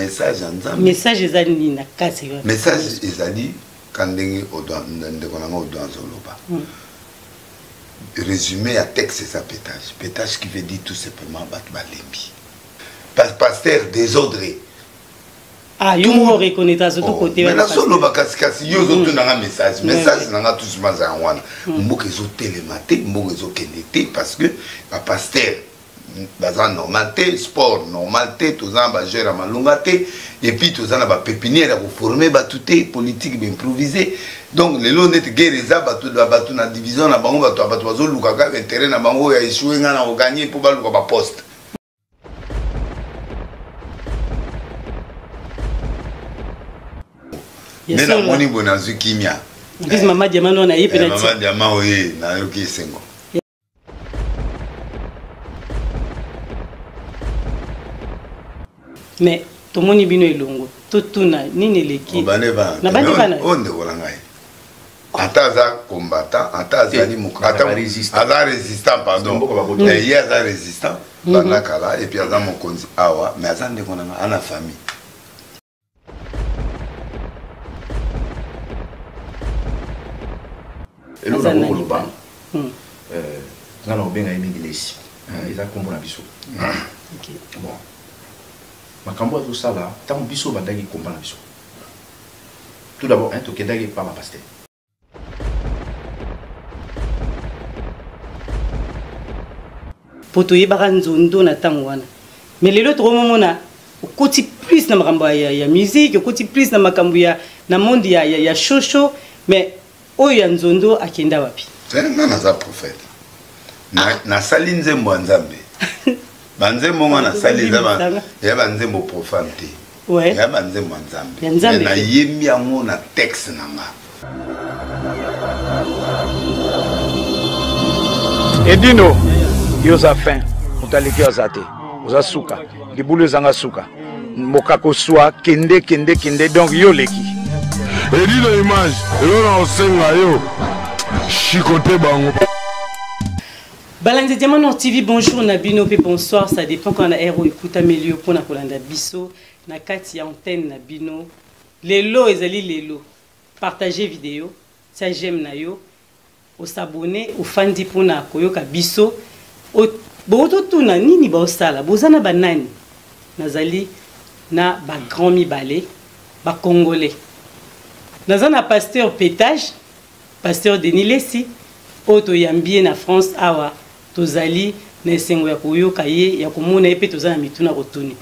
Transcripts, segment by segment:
Message ya Nzambe. Message eza nini na kati? Message ezali ka ndenge ndeko na nga Odon azoloba. Résumé ya texte eza pétage. Pétage qui veut dire tout simplement bato balembi. Pasteur désordre. Ah, yo moko reconnaître azo to côté wana. Nazoloba kasi kasi yo ozotuna nga message. Message na nga tout simplement yango wana. Mboka ezotelema te, mboka ezokende te parce que ba pasteur baza normal te, sport normal te, toza na ba joueur ya malonga te, et puis toza na ba pépinière ya koformer bato te, politique baimprovise. Donc lelo neti guerre eza bato bato na division na bango, bato bato bazoluka kaka intérêt na bango oyo aéchoue nga na koganye mpo baluka baposte. Nde namoni boye nazwi kimia. Mama Diamant wana ye mpe mama Diamant oye nayoki esengo. Mais tomoni bino elongo, totuna nini eleki na bandi bana oyo? Ndeko na ngai, ata aza combattant, ata azali aza résistant, pardon, ye aza résistant banda kala, et puis aza mokonzi awa, mais aza ndeko na ngai, ana famille. Eloko na koloba, nga na kobenga ye mingi Lesi, eza nkombo na biso. Bon, makambo azosala, ntango biso bandaki komba na biso, tout d'abord tokendaki epa bapasteur. Po toyebaka nzondo na ntango wana, mais lelo tokomomona okoti plus na makambo ya musique, okoti plus na makambo ya na monde ya shosho, mais oyo ya nzondo akenda wapi? Nga naza prophète, nasali nzembo ya Nzambe. Banzembo nga nasali eza ya banzembo profane te, ya banzembo ya Nzambe. Nayembi yango na texte na nga. Edino, yo oza fin, moto aleki yo aza te, oza suka, libulu ezanga suka, mboka koswa, kende kende kende, donc yo oleki. Edino image elo na osenga yo chikote bango. Balandi Diamant Noir TV, bonjour na bino pe bonsoir, ça dépend quand na heure oyo ekutameli yo mpona kolanda biso na kati ya antenne na bino. Lelo ezali lelo, partager vidéo, tia j'aime na yo, osabone, ofandi mpona koyoka biso. Bototuna nini baosala, boza na banani? Nazali na bagrand mibale bacongolais. Naza na pasteur Pétage, pasteur Denis Lessi, oyo toyambi ye na France awa. Tozali na esengo ya koyoka ye, ya komona ye, mpe toza na mituna kotuni.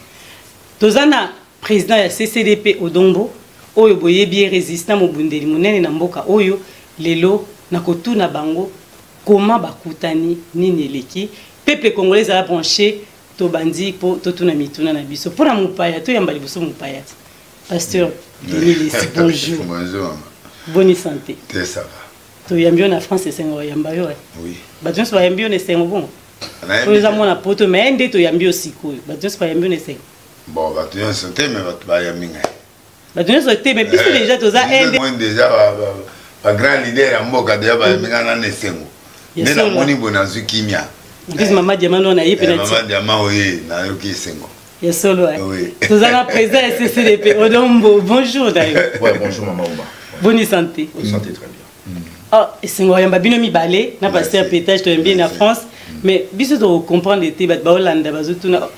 Toza na président ya CCDP Odombo, oyo boyebi ye, résistant, mobundeli monene na mboka oyo. Lelo nakotuna bango koma bakutani, nini eleki. Peuple congolais ezala branché, tobandi mpo totuna mituna na biso mpona mopaya. Toyamba liboso mopaya te, pasteur Denis Lessi, bonjour. Bonjour mama. Bonne santé? Te, ça va. Toyambi yo na France, esengo oyamba yo. Oui. Bato nyonso bayambi yo na esengo bongo? Oyo eza mwana poto, mais nde toyambi yo sikoyo, bato nyonso bayambi yo na esengo? Bon, bato nyonso te, mais bato bayambi ngai. Bato nyonso te, mais biso déjà toza inde déjà bagrand leader ya mboka déjà bayambi ngai nana esengo. Nde namoni boye nazwi kimia. Mpesi mama Diamant wana ye mpe. Mama Diamant oye nayoki esengo. Ya solo. Toza na président ya CCDP Odombo, bonjour na yo. Ouais, bonjour mama Oba. Bonne santé? Bonne santé, très bien. Ah, esengo oyamba bino mibale na pasteur Pétage. Toyambi na France, mais biso tokocomprendre te. Bato baolanda bazotuna,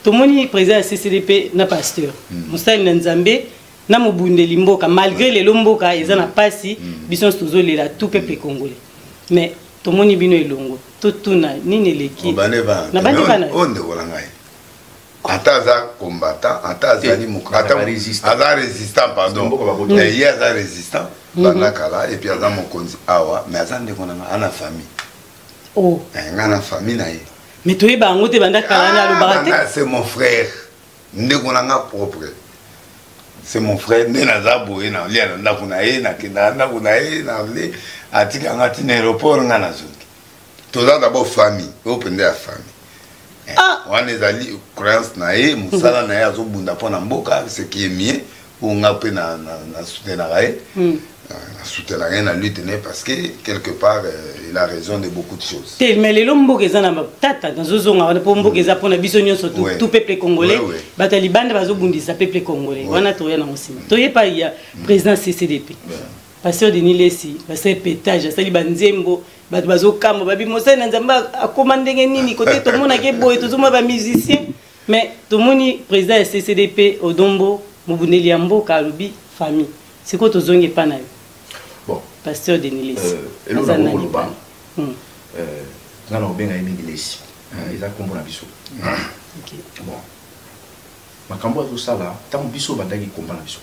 tomoni président ya CCDP na pasteur, mosali na Nzambe na mobundeli mboka. Malgré lelo mboka eza na pasi, biso nyonso tozolela, tout peuple congolais, mais tomoni bino elongo, totuna nini eleki na bandi bana oyo? Ndeko na ngai, ata aza combattant, ata azali aza résistant, pardon, ye aza résistant banda kala, et puis aza mokonzi awa, mais aza ndeko na ngai, ana famille. Ngai na famille na ye. Mais toyeba yango te, banda kala na alobaka te. C'est mon frère, ndeko na nga propre, c'est mon frère. Nde naza boye, nalia na ndako na ye, nakendaka ndako na ye, nale atika nga ntina aéroport, nga nazongi. Toza d'abord famille oyo mpenza ya famille wana. Ezali croyance na ye, mosala na ye, azobunda mpo na mboka, ce qui est mieux, oyo nga mpe na soutenaka ye. Nasoutenaka ye na lutte ne parce que quelque part il a raison de beaucoup de choses. Te, mais lelo mboka eza na tata, nazozonga wana mpo mboka eza mpona biso nyonso, tout peuple congolais. Bato ya libanda bazobundisa peuple congolais. Wana toya nango nsima. Toyepa ya président CCDP, pasteur Denis Lesi, pasteur Pétage, asali banzembo, bato bazokamba babi mosali na Nzambe akóma ndenge nini kote. Tomonaki boye, tozomona bamusicien, mais tomoni président ya CCDP Odombo, mobundeli ya mboka, alobi famille. Sikoyo tozongi epa na yo. Bon. Pasteur Denis Lesi. Eloko na koloba, nga na kobenga ye mingi Lesi, eza nkombo na biso. Bon, makambo azosala, ntango biso bandaki komba na biso,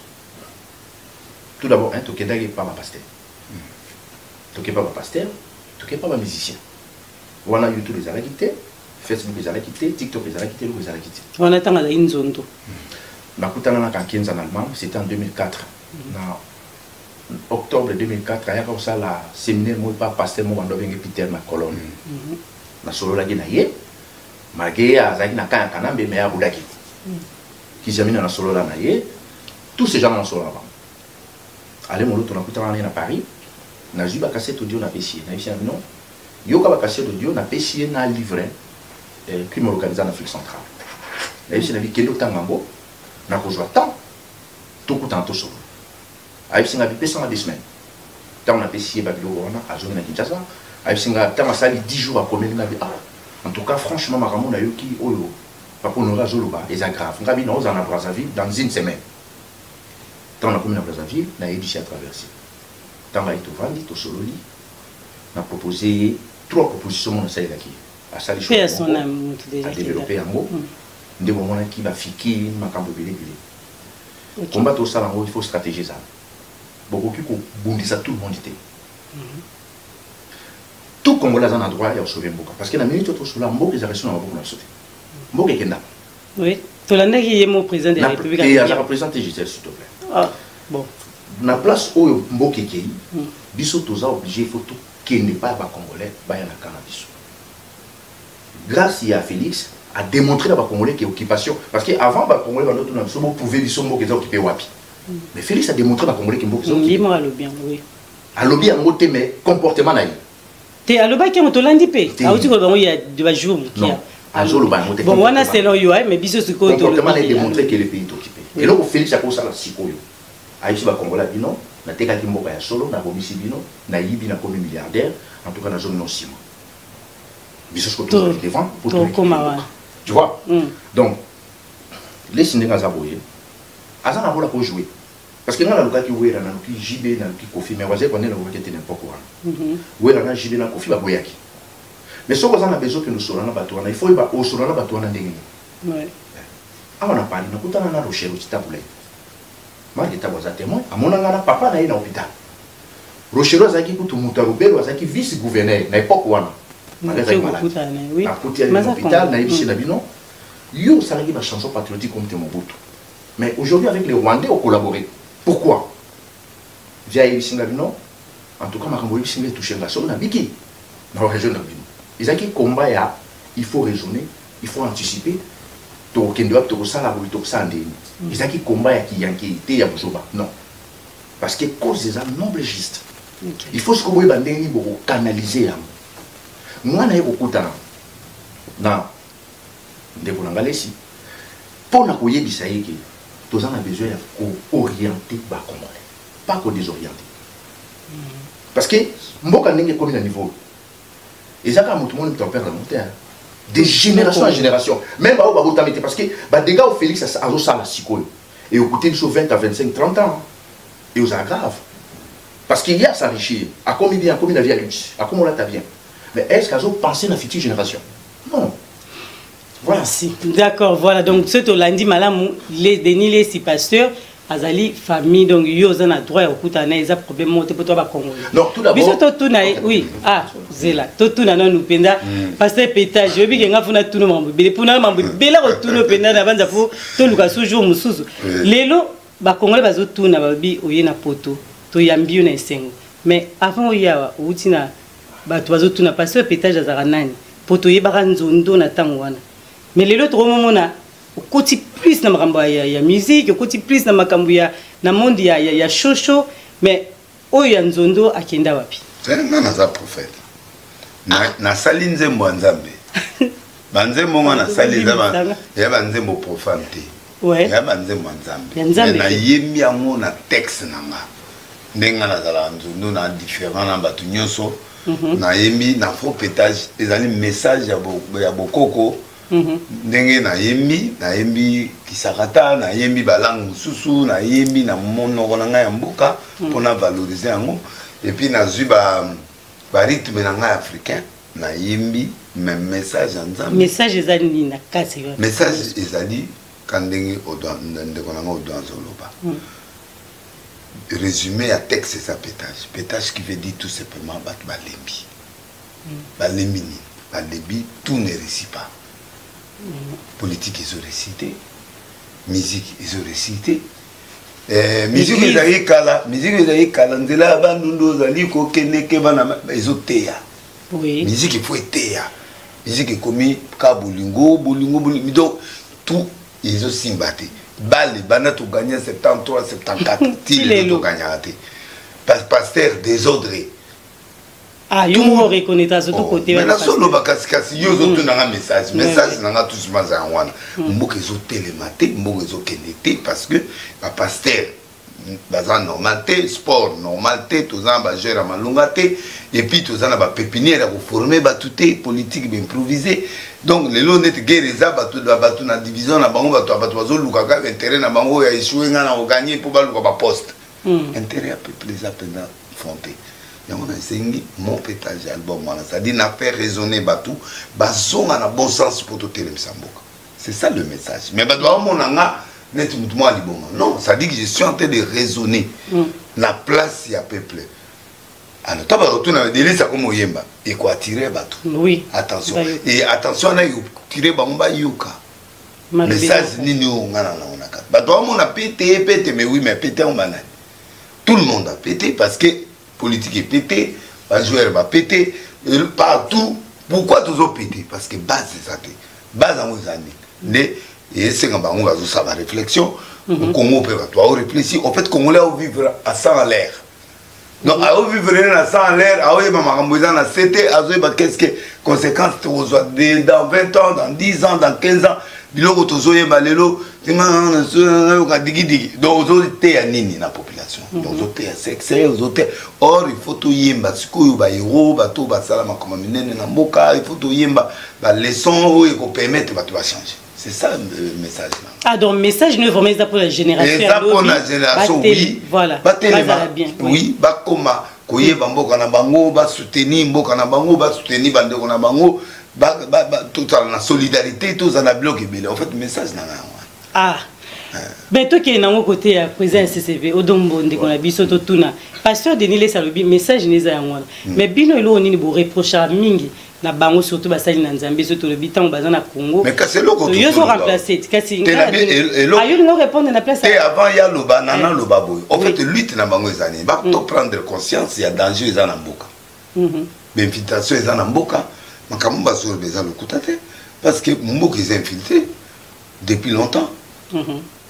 tout d'abord tokendaki epa bapasteur, toke pa bapasteur, toke pa bamusicien. Wana YouTube ezalaki te, Facebook ezalaki te, TikTok ezalaki te, eloko ezalaki te. Wana ntango azali nzondo. Nakutana na Kankenza na Allemagne, c'était en 2004. Na octobre 2004, ayaka kosala séminaire moko epa pasteur moko bando abenge Peter na Cologne. Nasololaki na ye, malgré ye azalaki na camp ya Kanambe, mais abulaki Kizamina. Nasolola na ye, tous ces gens nasolola na bango. Ale Moloto, nakutana na ye na Paris, nazwi bacassette audio, napesi ye, nayebisi na bino: yoka bacassette audio. Napesi ye na livre Crime organisé en Afrique centrale. Nayebisi na bi: kende otanga yango, nakozwa temps tokutana tosolola. Ayebisi nga: bipesanga 2 semaines. Ntango napesi ye babiloko wana, azongi na Kinshasa, ayebisi nga, ntango asali 10 jours, akomeli nga bi: ah, en tout cas, franchement, makambo nayoki oyo papa Honoré azoloba eza grave. Nga bi naozala na Brazzaville dans une semaine. Ntango nakomi na Brazzaville, nayebisi, atraverse. Ntango ayi, tovandi, tosololi, na propose ye trois propositions. Mona asalelaki ye, asali, adéveloppe yango nde bomonaki bafiki makambo ebele ebele. Komba tosala yango, il faut stratégie ezala. Bokoki kobundisa tout le monde te. Tout Congolais aza na droit ya kosauver mboka, parce que na minute oyo tosola, mboka ezalaka so na maboko na biso te, mboka ekendaka. Oui, tolandaki ye mo président de la République. Azalaka président te, Gisèle, s'il te plaît. Ah, bon. Na place oyo mboka ekei, biso toza obligé, il faut tokende pa ya bacongolais baya na ka na biso. Grâce ya Félix a démontré na bacongolais ke occupation, parce que avant bacongolais bando tuna biso: boprouve biso mboka eza occupé wapi? Mais Félix a démontré bacongolais ke mboka eza occupé. Alobi yango, oui. Alobi yango te, mais comportement na ye. Te, alobaki yango, tolandi mpe, auti koloba yango ya bajour mokia. Azoloba yango te. Bon, wana selon yo, mais biso sikoyo. Comportement na ye démontré que le pays est occupé. Eloko Félix akosala sikoyo, ayebisi bacongolais: bino natekaki mboka ya solo, nabomisi bino, nayibi, nakomi milliardaire, en tout cas nazongi no nsima. Biso siko tozali devant. Tokoma. Tu vois? Donc Lesi, ndenge aza boye, aza na rôle akojouer, parce que nga nalukaki Wera, naluki JB, naluki Kofi, mais wazali kwane nalukaki te n'importe wana. Wera na JB na Kofi baboyaki. Mais soki oza na besoin okende osola na bato wana, il faut oyeba osola na bato wana ndenge nini. Awa na Paris, nakutana na Rocher Otitabule, Mark Tabo aza témoin, amonanga na papa na ye na hôpital. Rochero azalaki kutu moto ya Rubero, azalaki vice gouverneur na époque wana. Nakuti na hôpital, nayebisi na bino: yo osalaki bachanson patriotique comme te Mobutu, mais aujourd'hui avec les Rwandais ocollaboré, pourquoi? Via ayebisi nga bino: en tout cas, makambo oyebisi nga etouche nga, soki nabiki na région na bino. Ezalaki combat ya il faut raisonner, il faut anticiper, tokokende wapi, tokosala boye, tokosala ndeni. Ezalaki combat ya kiyankei te, ya bozoba, non, parce que cause eza noble, juste. Il faut sikoyo boyeba ndenge nini bokocanaliser yango. Nga na ye kokutana na ndeko na nga Lesi mpo na koyebisa ye ke toza na besoin ya koorienter bacongolais, pas kodésorienter, parce que mboka ndenge ekomi na niveau, eza kaka moto moni moto aperdre yango te, de génération en génération, même bao babotami te, parce que badégâts oyo Félix azosala sikoyo ekute biso 20 à 25 30 ans et ozala grave, parce qu'il y a s'enrichir, akomi bien, akomi na vie ya luxe, akomi olata bien, mais est ce qu'azopenser na future génération? Non. Voilà. Merci. D'accord, voilà. Donc, ce tolandi malamu, les Denis Lesi pasteur, azali famille, donc yo oza na droit ya kokutana na eza problème moko te mpo to bacongolais. Non, tout d'abord. Biso totuna, oui, ah, zela, totuna nanu mpenza pasteur Pétage. Oyebi ke nga funa tuna mambo ebele, mpona mambo ebele kotuna mpenza na banza, fo toluka su jour mosusu. Lelo bacongolais bazotuna, balobi oye na Poto, toyambi yo na esengo, mais avant oye awa, outi na bato bazotuna pasteur Pétage azalaka nani, po toyebaka nzondo na ntango wana. Mais lelo tokomomona okoti plus na makambo ya musique, okoti plus na makambo ya na monde ya shosho, mais Oyo ya nzondo akenda wapi? Nga naza prophète. Nasali nzembo ya Nzambe. Banzembo nga nasali eza ya banzembo profane te. Ya banzembo ya Nzambe. Nayembi yango na texte na nga. Ndenge nga nazalaka nzondo na différent na bato nyonso. Nayembi na faux pétage, ezali message ya bokoko. Ndenge nayembi kisakata, nayembi balangue mosusu, nayembi na monoko na ngai ya mboka mpona valoriser yango. Et puis nazwi barythme na ngai africain, nayembi, mais message ya Nzambe. Message eza nini na kati? Message ezali ka ndenge ndeko na ngai Odo azoloba. Résumé ya texte eza pétage. Pétage qui veut dire tout simplement bato balembi. Balembi nini? Balembi tout ne réussit pas. Politique ezoréussi te, musique ezoréussi te. Musique ezali kala, musique ezali kala, nzela ya bandundu ozali kokendeke bana ezoteya. Musique il faut eteya. Musique ekomi ka bolingo, bolingo, bolingo, donc tout ezosimba te. Bale banda togagner 73, 74 ti lelo toganyaka te. Pasteur désordre. Ah, yo moko reconnaître azoto côté. Mais nazoloba kasi yo ozotunanga message. Message nanga tout simplement eza yango wana. Mboka ezotelema te, mboka ezokende te parce que bapasteur baza normal te, sport normal te, toza na bajoueur ya malonga te, et puis toza na bapépinière ya koformer bato te, politique baimprovise. Donc lelo neti guerre eza, bato na division na bango, bato bazoluka kaka intérêt na bango ya échoué, nga na kogagner mpo baluka baposte. Intérêt ya peuple eza mpenza fronté. Yango nasengi mon pétage album wana, c'est-à-dire na faire raisonner bato, bazonga na bon sens mpo totelemisa mboka. C'est ça le message. Mais bato baomona nga neti motu moko aliboma. Non, c'est-à-dire que je suis en train de raisonner na place ya peuple. Alors to bazotuna delisa komo oyemba, ekoattirer bato. Attention et attention wana ekoattirer bango, bayoka message nini oyo nga na nango na kati. Bato baomona pete pete, mais oui, mais pete yango banani? Tout le monde a pété parce que politique est pété, bajoueur bapété partout. Pourquoi toujours pété? Parce que base eza te. Base yango eza nini? Nde esenga bango bazosala baréflexion. Congo mpe bato baoréfléchir. En fait, Congolais aovivre à 100 à l'air. Donc aovivre nde na 100 à l'air, aoyeba makambo eza na se te, azoyeba qu'est ce que conséquence tokozwa dans 20 ans, dans 10 ans, dans 15 ans. Biloko tozoyeba lelo, yoka digidigi. Donc ozoteya nini na population? Donc ozoteya sexe, ozoteya. Or il faut toyemba sikoyo bahéros, bato basala makambo minene na mboka. Il faut toyemba baleçon oyo ekopermettre bato bachanger. C'est ça le message là. Ah, donc message ne vraiment eza pour la génération. Eza pour la génération, oui. Voilà. Batelema bien. Oui, bakoma koyeba mboka na bango, basoutenir mboka na bango, basoutenir bandeko na bango, tozala na solidarité, tozala na biloko ebele. En fait, message na ngai yango. Ah ben, tokende nango côté ya président ya CCV Odombo, ndeko na biso. Totuna pasteur Denis Lesa, alobi message ne eza yango wana. Mais bino, eloko nini boreprochaka mingi na bango, surtout basali na Nzambe? So tolobi ntango baza na Congo, mais kasi eloko yo ozo remplace kasi ayo lingo répondre na place. Te, avant ya loba na naloba boye. En fait, lutte na bango eza nini? Bato prendre conscience ya danger eza na mboka, bainfiltration eza na mboka. Makambo bazoloba eza lokuta te, parce que mboka eza infiltré depuis longtemps.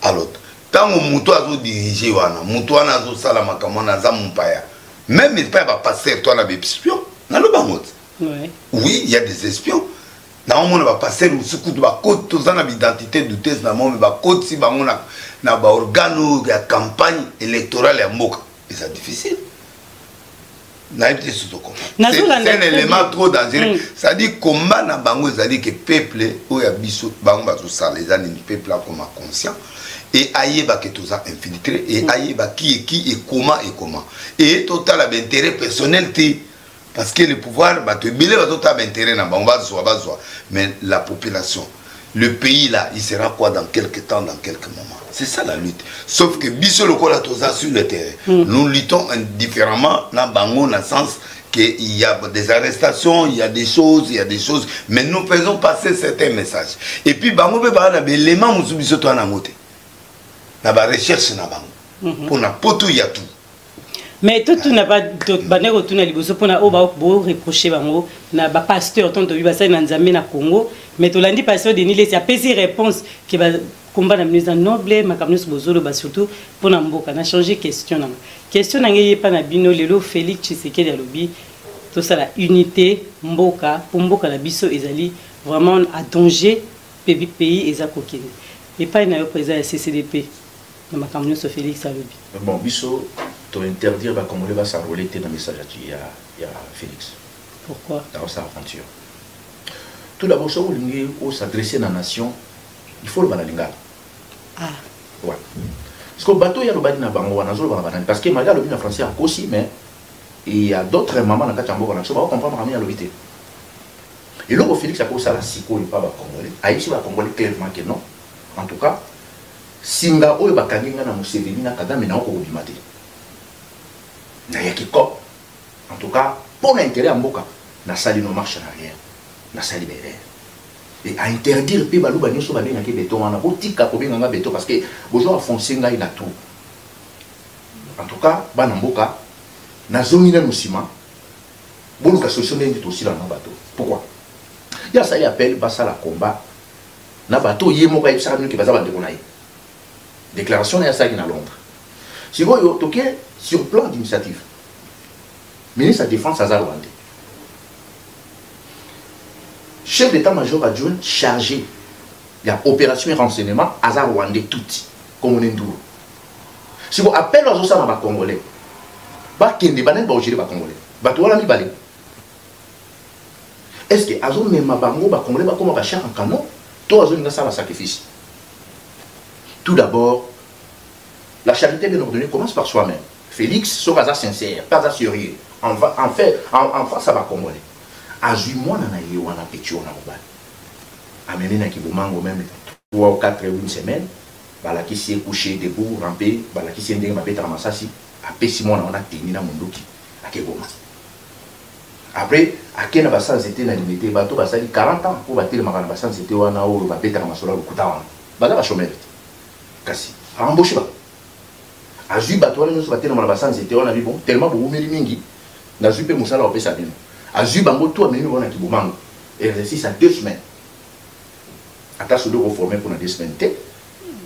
Alors ntango moto azodirige wana, moto wana azosala makambo wana, aza mopaya. Même epai ya bapasteur to wana baespion, naloba yango te. Oui, il y a des espions. Naomona bapasteur mosusu kutu bakoti, toza na baidentité douteuse na bango, me bakotisi bango na baorgane oyo ya campagne électorale ya mboka. Eza difficile, nayebi te soki Nazolanda. C'est un élément trop dangereux. C'est-à-dire combat na bango ezali ke peuple oyo ya biso, bango bazosala eza nini? Peuple akoma conscient et ayeba ke toza infiltré et ayeba qui est qui et comment et comment, et totala baintérêt personnel te, parce que le pouvoir, bato ebele bazotala baintérêt na bango, bazwa bazwa, mais la population, le pays là, il sera quoi dans quelques temps, dans quelques moments? C'est ça la lutte. Sauf que biso lokola toza sur le terrain, nous luttons différemment na bango, na sens qu'il y a des arrestations, il y a des choses, il y a des choses, mais nous faisons passer certains messages. Et puis bango mpe baa na baélément mosusu biso toa nango te, na barecherche na bango mpona poto ya tout. Mais totuna bandaki kotuna liboso mpona oyo boreproche bango na bapasteur ntango toyebi basali na Nzambe na Congo. Mais tolandi pasteur Denis Lesi apesi réponse ke komba na bino eza noble, makambo nyonso bozoloba surtout mpona mboka. Na change question nanga, question nanga eyepa na bino lelo. Félix Tshisekedi alobi tosala unité mboka mpo mboka na biso ezali vraiment à danger, pays eza kokende. Epai na yo, président ya CCDP, na makambo nyonso Félix alobi? Bon, biso tointerdire bacongolais bas'enrôler te na message ya Félix. Pourquoi? Dans aventure, tout d'abord, soki olingi os'adresser na nation, il faut loba na lingala. Ah. Ouais, parce que bato oyo alobaki na bango wana, azoloba na banani? Parce que malgré alobi na français, akosi, mais il y a d'autres mamans na kati ya mboka na biso bakocomprendre makambo alobi te. Eloko Félix akosala sikoyo mpa bacongolais, ayebisi bacongolais clairement que non, en tout cas singa oyo bakangi nga na Museveni na Kagame, naoko kobima te, nayaki cop. En tout cas mpo na intérêt ya mboka, nasali no marche en arrière, nasali baerreur. Et ainterdire mpe baluba nyonso babengaki beton wana, botika kobenga nga beton parce que bozo enfonce ngai na tout. En tout cas bana mboka, nazongi nano nsima, boluka solution ndenge tosila na bato. Pourquoi ye asali appel basala combat na bato? Ye moko ayebisaka bino ke baza bandeko na ye. Déclaration na ye asalaki na Londres. Sikoyo toke sur plan d'initiative, ministre ya Défense aza rwandais, chef d'état-major adjoint chargé ya opération et renseignement aza rwandais tuti, komone Nduru. Siko appel azosala na bacongolais bakende, banani baogérer bacongolais? Bato wana mibale, est ce que azomema bango bacongolais bakóma bachair en canon to azolinga asala sacrifice? Tout d'abord, la charité bien ordonnée commence par soi-même. Félix, soki aza sincère mpe aza sérieux en fait en face ya bacongolais, azwi mwana na ye wana, petit wana mobali, amemi na Kibomango même 3 ou 4 ou une semaine, balakisi ye couché, debout, rampe, balakisi ye ndenge babetaka masasi. Apesi mwana wana teni na mondoki, akeboma. Après ake na basanzete na Limete, bato basali 40 ans mpo batelemaka na basanzete wana oyo babetaka masolo ya lokuta wana, baza bachômeur te, kasi aembauche bango. Azwi bato wana nyonso batelema na basanzete wana, bi bon, tellement bowumeli mingi, nazwi mpe mosala kopesa bino. Azwi bango to amemi bango na Kibomango, exercice ya 2 semaines. Ata soki okoforme mpona 2 semaines te,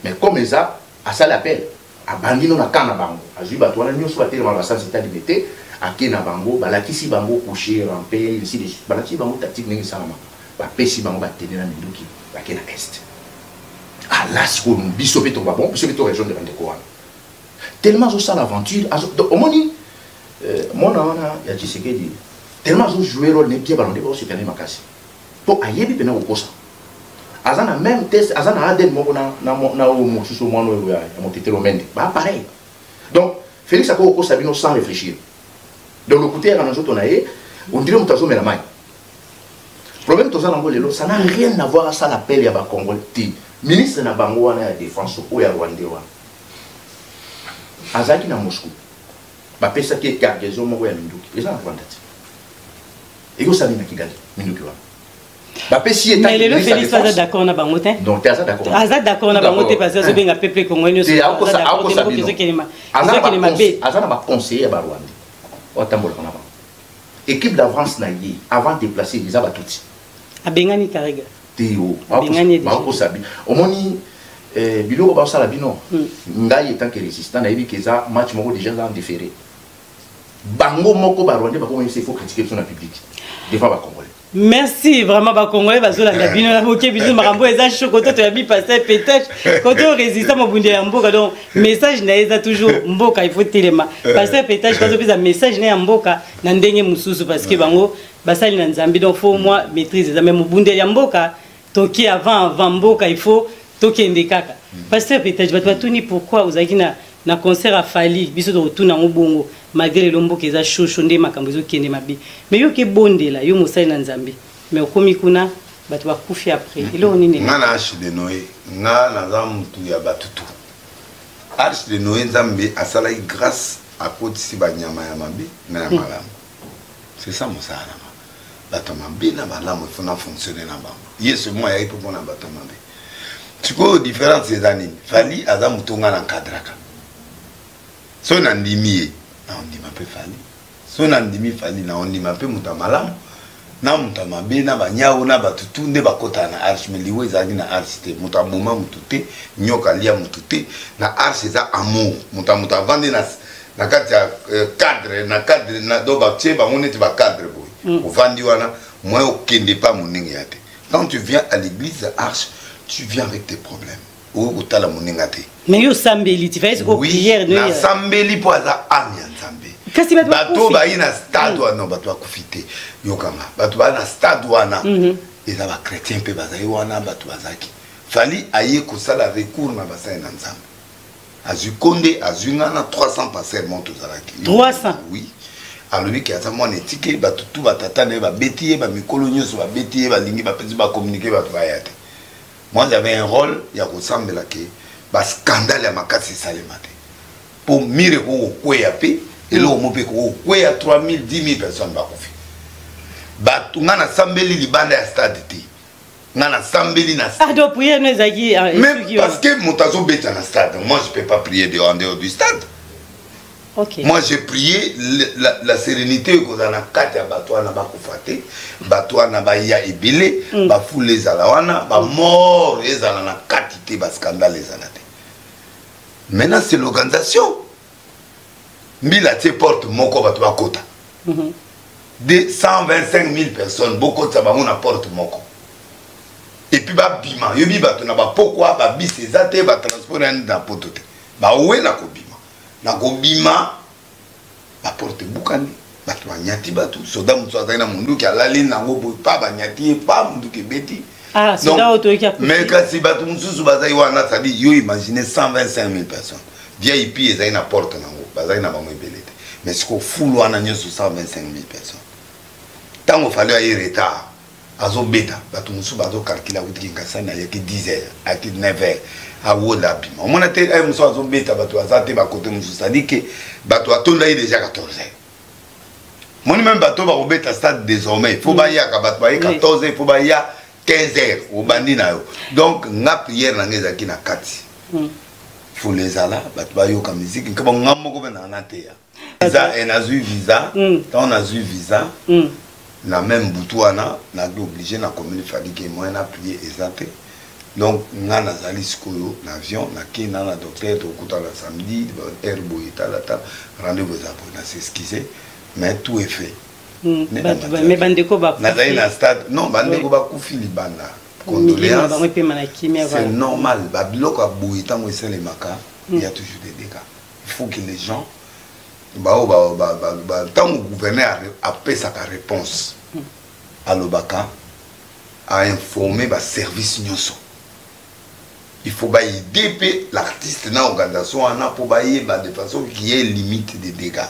mais comme eza asali appel, abandi no na camp na bango, azwi bato wana nyonso batelema na basanzete ya Limete, ake na bango, balakisi bango couché, rampe, ainsi de suite, balakisi bango tactique ndenge esalamaka, bapesi bango batene na minduki, bake na Est. Ala sikoyo biso mpe toba bon, biso mpe to rejoindre bandeko wana. Tellement azosala aventure, omoni mwana wana ya Tshisekedi, tellement azojouer rôle ne bien, balonde baosepela makasi mpo ayebi mpena kokosa. Aza na même test, aza na ADN moko na oyo mosusu, mwana oyo ya Motetelo Mende, bapareil. Donc Félix akoki kokosa bino sans réfléchir. Donc lokuta eyaka na nzoto na ye, on dirait moto azomela mai. Problème toza nango lelo, ça n'a rien à voir. Asala appel ya bacongolais te. Ministre na bango wana ya Défense oyo ya rwandais wana azalaki na Moscou, bapesaki ye cargaison moko ya minduki, eza na Rwanda te, ekosali na Kigali. Minduki wana bapesi ye. Mais lelo Félix aza d'accord na bango te. Donc te, aza d'accord. Aza d'accord na bango te parce que azobenga peuple congolais nyonso. Aza mabe, aza na baconseiller ya barwandais oyo atambolaka na bango. Équipe d'avance na ye avant déplacer eza batuti. Abengani Karega. Te, o bakosa bino. Omoni biloko basala bino. Ngai en tant que résistant, nayebi ke eza match moko déjà eza en différé. Bango moko barwandais bakomoyebisa, il faut critiquer biso na public devant bacongolais. Merci vraiment. Bacongolais bazolanda bino na boke biso, makambo eza chaud. Koto toyabi pasteur peut-être koto résistant, mobundi ya mboka. Donc message na ye eza toujours mboka il faut telema. Pasteur peut-être bazopesa message na ya mboka na ndenge mosusu parce que bango basali na Nzambe, donc faut moi maîtrise eza. Mais mobundeli ya mboka, toki avant avant mboka, il faut tokende kaka. Pasteur peut-être bato batuni pourquoi ozalaki na concert ya Fally. Biso tokotuna yango bongo malgré lelo mboka eza shosho nde makambo ezokende mabe, mais yoki ebondela yo mosali na Nzambe, mais okomi kuna, bato bakufi après, eloko nini? Nga na arche de Noé, nga naza mutu ya batutu. Arche de Noé, Nzambe asalaki grâce, akotisi banyama ya mabe na ya malamu. C'est ça mosala nanga, bato ya mabe na malamu, il faut na fonctionner na bango. Yesu mo ayaki mpo mpona bato ya mabe. Sikoyo différence eza nini? Fally aza motu nga na encadraka, soki nandimi ye. Naondima mpe Fally. Soki nandimi Fally, naondima mpe moto ya malamu na moto ya mabe na banyau na bato tu nde bakotaka na arche. Mais liwa ezalaki na arche te. Moto aboma moto te, nyoka alia moto te. Na arche eza amour. Moto ya moto avandi na kati ya cadre, na cadre na, donc batie bango neti bacadre boye. Ovandi wana, moyen okende pa moninga ya te. Quand tu viens à l'église arche, tu viens avec tes problèmes. Oyo kotala moninga te. Mais yo osambeli ti fallait sikoyo Oui, prière no ya- nasambeli mpo aza ame ya Nzambe. Kasi bato Bato bakufi. bayi na stade wana, bato bakufi te. Yokanga, bato bayi na stade wana, eza bachrétien mpe bazali wana, bato bazalaki. Fally aye kosala recours na basali na Nzambe. Azwi Konde, azwi nga na 300 pasteur mo tozalaki. 300? Oui. Alobi ke aza mwana etike, bato tu batata na ye babeti ye, bamikolo nyonso babeti ye, balingi bapesi bacommuniquer, bato baya te. Moi, j'avais un rôle ya kosambela ke bascandale ya makasi esalema te. Po mire ekoki kokweya mpe eloko mo mpe ekoki kokweya, 3000, 10 000 personnes bakufi. Bato nga nasambeli libanda ya stade te. Nga nasambeli na Ah, donc prière no ezalaki, ah, Mais esuki parce wana. que moto azobeta na stade, moi je peux pas prier dehors, en dehors du stade. Moi, j'ai prié la sérénité ekozala na kati ya bato wana bakufa te, bato wana baya ebele, bafule ezala wana, bamort ezala na kati te, bascandale ezala te. Maintenant, c'est l'organisation. Mbila tie porte moko, bato bakota. De 125 000 personnes, bokotisa bango na porte moko. Et puis babima, yobi bato na bapokwa, babis eza te, batransport ya na poto te. Bawe na kobima. Na kobima, baporte ebukani, bato banyati bato, soda mosusu azalaki na munduki, alali nango boye, pa banyati ye, pa munduki ebeti. Ah, soda Donc, oyo toyoki akufi. Mais kasi bato mosusu bazali wana, c'est-à-dire yo imagine 125 000 personnes. VIP ezali na porte nango, bazali na bango ebele te. Mais sikoyo fulu wana nyonso 125 000 personnes. Ntango Fally aye retard, azobeta, bato mosusu bazocalculer, akutiki Ngasani ayaki 10 heures, ayaki 9 heures, awola abima. Omona te, aye mosusu azobeta, bato baza te bakote mosusu, c'est-à-dire que bato atondaki déjà 14 heures. Moni même bato bakobeta stade désormais, il faut bayaka, bato baye 14 heures, il faut baya 15 heures, obandi na yo. Donc nga prière na nga ezalaki na kati. Fulu ezala, bato bayoka musique, nkaba nga moko mpe na te ya. Eza, nazwi visa, ntango nazwi visa, na même butu wana, nazali obligé na commune Fally ke moyen na prier eza te. Donc nga nazali sikoyo na avion, nakei na docteur, tokutana samedi, heure boye, tala tala, rendez-vous eza boye, na s'excuse, mais tout est fait. Ne na matière. Mais bandeko bakufi. Nazali na stade, non, bandeko bakufi libanda. Milimo Condoléances. bango epema na kimia, C'est voilà. normal. Babiloko ya boye ntango esalemaka, il y a toujours des dégâts. Il faut que les gens bao ba ntango gouverneur apesaka réponse, alobaka ainformer baservice nyonso. Il faut baaider mpe l'artiste na organisation wana mpo bayeba de façon qui est limite de dégâts.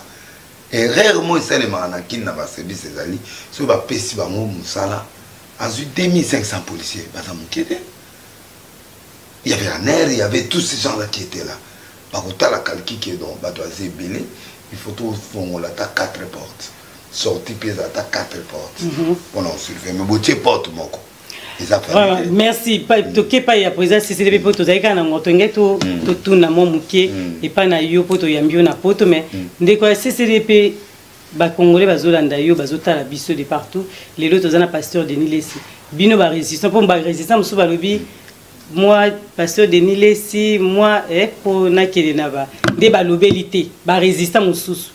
Erreur mo esalemaka na kini na baservice ezali soki bapesi bango mosala, azwi 2500 policiers, baza moke te. Il y avait ANR, il y avait tous ces gens-là qui étaient là. Bakotala calcul ke donc bato aza ebele, il faut tofongola ata 4 portes, sortie mpe eza ata 4 portes mpona kosurveiller, mais botie porte moko eza Vraiment, famille. merci. Toke epai ya président CCDP mpo tozali kaka na ngoto nge totuna mwa moke epai na yo mpo toyambi yo na poto. Mais ndeko ya CCDP, bacongolais bazolanda yo, bazotala biso de partout. Lelo toza na pasteur Denis Lesi. Bino barésistant, mpo barésistant mosusu balobi moi pasteur Denis Lesi, moi mpo nakende na ba nde balobeli te barésistant mosusu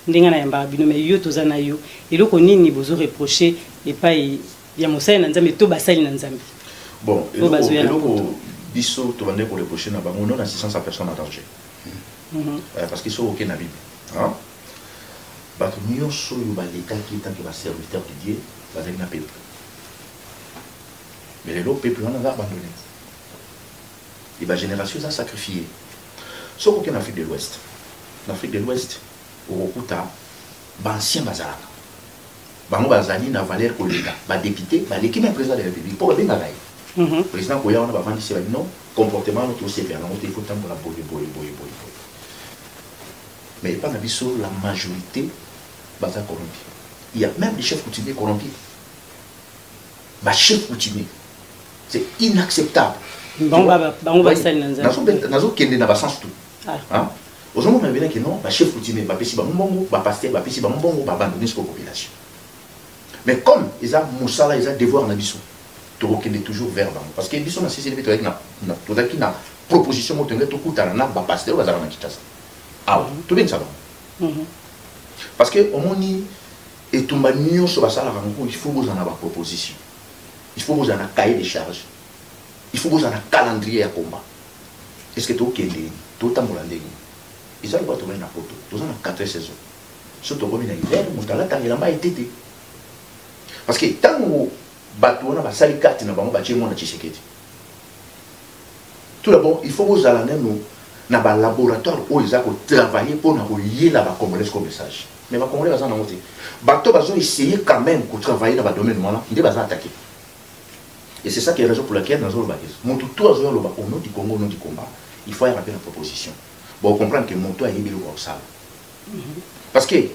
ndenge nayambaka bino. Mais yo, toza na yo, eloko nini bozoreproche epai ya mosali na Nzambe to basali na Nzambe? Bon, Oyo bazoya na eloko poto. Biso tobandeki koreproche na bango, non assistance à personne en danger. Parce que soki okei na Bible, hein, bato nyonso oyo balekaki tant que baserviteur de Dieu bazalaki na peuple, mais lelo peuple wana aza abandonné e bagénération eza sacrifié. Soki okei na Afrique de l'Ouest, na Afrique de l'Ouest okokuta baancien bazalaka, bango bazali na valeur koleka badéputé, baleki même président de la République mpo babengaka ye. Président koya wana, bavandisi babi non, comportement wana tosepela nango te, il faut tambola boye boye boye boye boye. Mais epa na biso, la majorité baza corrompu. Il y a même des chefs coutumiers corrompus, bachef coutumier, c'est inacceptable. Bango basali na Nzambe. Nazokende na basens tout. Ah. Hein? Ozomona bena ke non, ba chef coutumier bapesi bango mbongo, ba pasteur bapesi bango mbongo, ba abandonner sikoyo population. Mais comme eza mosala, eza devoir na biso, tokokende toujours vers bango. Parce que biso na CCDP tozalaki na, na, tozalaki na proposition moko tolingi tokutana na ba pasteur oyo bazalaka na Kinshasa. Awa, tobengisa bango. Parce que omoni etumba nyonso basalaka yango, il faut bozala na ba proposition. Il faut bozala na cahier de charge. Il faut bozala na calendrier ya combat. Est-ce que tokende, totambola ndenge? Eza lokola tobandi na poto, toza na 4 saisons. Soki tokomi na hiver, moto alataka elamba ete te. Parce que ntango bato wana basali carte na bango, batie mwana Tshisekedi. Tout d'abord, il faut bozala nano na ba laboratoire oyo eza ko travailler mpo na koyela ba Congolais ko message. Mais ba Congolais baza nango te. Bato bazo essayer quand même ko travailler na ba domaine wana nde baza attaquer. Et c'est ça qui est la raison pour laquelle nazoloba ke moto tout azoya loba au nom du Congo, au nom du combat, il faut rappeler la proposition. Bon, comprendre que moto ayebi eloko ya kosala. Parce que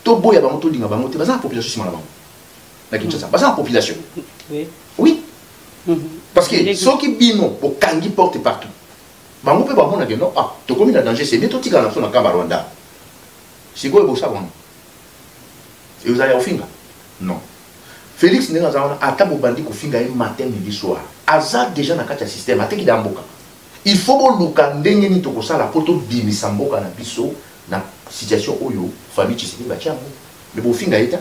toboya bango, tolinga bango te, baza na population nsima na bango. Na Kinshasa, baza na population. Oui. Oui. Parce que soki bino bokangi porte partout, bango mpe bamonake non, ah, tokomi na danger, c'est bien totikala na biso na kamba Rwanda. Sikoyo bosala wana. Ezali ya kofinga? Non. Félix ndenge aza wana, ata bobandi kofinga ye matin, midi, soir, aza déjà na kati ya système, ateki da mboka. Il faut boluka ndenge nini tokosala mpo tobimisa mboka na biso na situation oyo famille Tshisekedi batia yango. Mais bofinga ye te.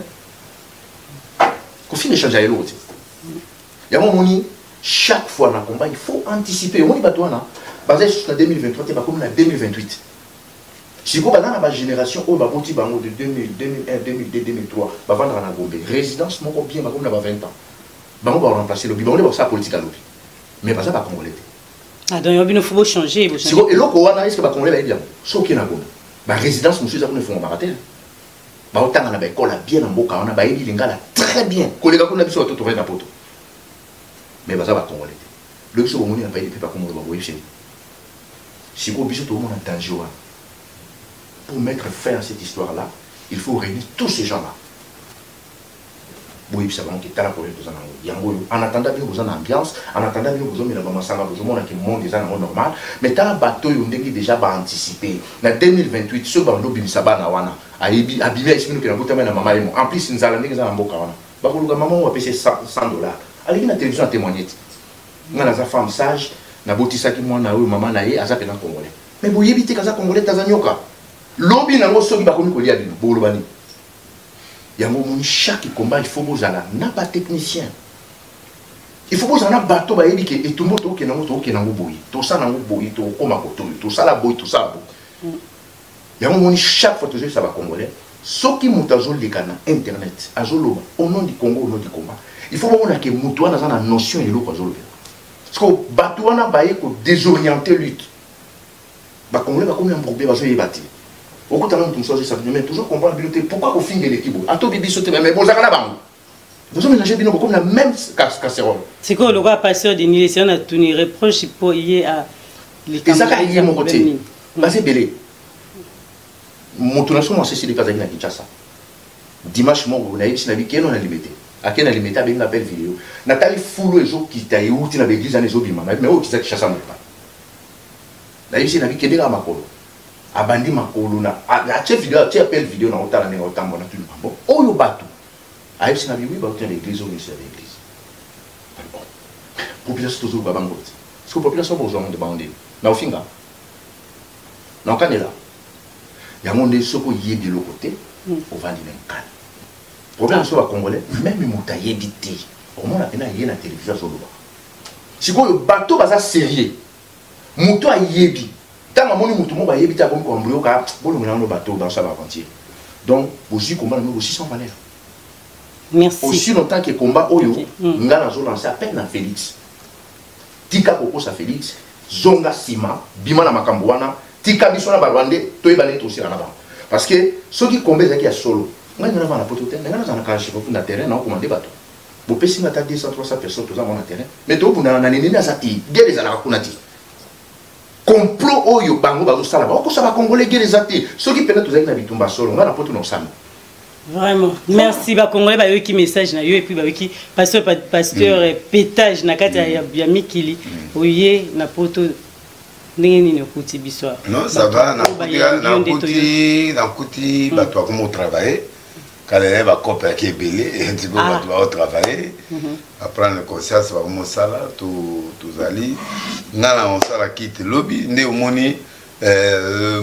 Kofinga échange ya eloko te. Yango omoni chaque fois na combat il faut anticiper. Omoni bato wana baza lisusu na 2023 te, bakomi na 2028. Sikoyo baza na ba génération oyo baboti bango de 2000, 2001, 2002, 2003, bavandaka na Gombe, résidence moko bien, bakomi na ba 20 ans. Bango ba remplacer lobi, bango nde bakosala politique ya lobi. Mais baza ba Congolais te. Ah, donc bino faut changer, bo changer. Sikoyo eloko wana est-ce que ba Congolais bayebi yango? Soki na Gombe, ba résidence mosusu eza kuna efungwamaka te. Baotanga na ba école ya bien na mboka wana, bayebi lingala très bien koleka kuna biso bato tovandi na poto. Mais baza ba Congolais te. Lobi so bomoni na pays mpe bakomolo baboyebi chez sikoyo biso tokomona danger wana. Pour mettre fin à cette histoire-là, il faut réunir tous ces gens-là. Boyebisa bango ke tala problème toza nango yango oyo. En attendant bino boza na ambiance, en attendant bino bozomela bamasanga, bozomona ke monde eza nango normal, mais tala bato oyo ndenge déjà baanticipe na 2028. Soki bando obimisa bana wana, ayebi abimi, ayesi bino ke nabotama na mama yemo. En plus nzala ndenge eza na mboka wana, bakoluka mama oyo apesi 100 $, aleki na télévision, atémoigne ti nga naza femme sage, nabotisaki mwana oyo, mama na ye aza mpena Congolais. Mais boyebi te kaza Congolais te, aza nyoka. Lobi nango soki bakomi kolia bino, boloba nini? Yango omoni chaque combat il faut bozala na batechnicien, il faut bozala na bato bayebi ke etumba tokokende yango, tokokende yango boye, tosala yango boye, tokokóma kotoyo, tosala boye, tosala boye. Yango omoni chaque fois tozoyebisa Bacongolais, soki moto azoleka na internet, azoloba au nom du Congo, au nom du combat, il faut bomona ke moto wana aza na notion ya eloko azolobela. Parce que bato wana baye kodésorienter lutte. Bacongolais bakomi embrouillé, bazoyeba te. Okutana moto mosusu azoyesa bino, mais toujours comprendre bino te pourquoi kofinga eleki boye. Atobi biso te, mais bozalaka na bango, bozomélange bino, bokomi na même casserole. Sikoyo lokola pasteur Denis Lessie wana, tuni reproche mpo ye a eza kaka ye moko te, baza ebele. Moto na so mwasesi leka azalaki na Kinshasa dimanche moko, nayebisi na bikeno na Limete, ake na Limete, abengi appel vidéo, natali fulu ezokita, euti na baeglise wana, ezobima. Mais oyo kiza Kinshasa mopa, nayebisi na bikende kaka makolo, abandi makolo na atie video, atie appel vidéo na otala ndenge otambola. Natuni bango oyo bato, ayebisi na biwi bauti na baeglise oyo nyonso ya baeglise. Bon, population tozoluka bango te, parce que population bozwa ngo nde bango ndeni na ofinga na okanela yango nde. Soki oyebi eloko te, ovandi na nkala. Problème so Bacongolais, même moto ayebi te, omona mpena ye na télévision azoloba. Sikoyo bato baza sérieux, moto ayebi, ntango amoni moto moko ayebi te, akomi koambuyoka bolongo nango, bato basala baaventure. Donc bozwi komba na bino, bosi sans valeur. Merci. Aussi longtemps que combat oyo, nga nazolancer appel na Félix: tika kokosa Félix, zonga nsima, bima na makambo wana, tika biso na Barwandais toyeba ndenge tosila na bango. Parce que soki combat ezalaki ya solo, ngai nga navanda na poto te, ngai nazala na kalachnikov na terrain, naokomande bato, bopesi nga ata 200, 300 personnes, toza mwa na terrain, mais tobundana na nini? Aza te, guerre ezalaka kuna te. Complot oyo bango bazosala, bakokosa Bacongolais, guerre eza te. Soki mpena tozalaki na bitumba solo, ngai na poto na osala. Vraiment, merci. Bacongolais bayoki message na yo et puis bayoki pasteur, pasteur pétage na kati ya mikili oye na poto. Ndenge nini okuti biso awa? Non, ça va, nakuti nakuti bato bakoma kotravaille. Kala naye bakope yaki ebele, sikoyo bato baotravaille, baprendre conscience, bakoma osala. Tozali nga na kosala kite lobi nde omoni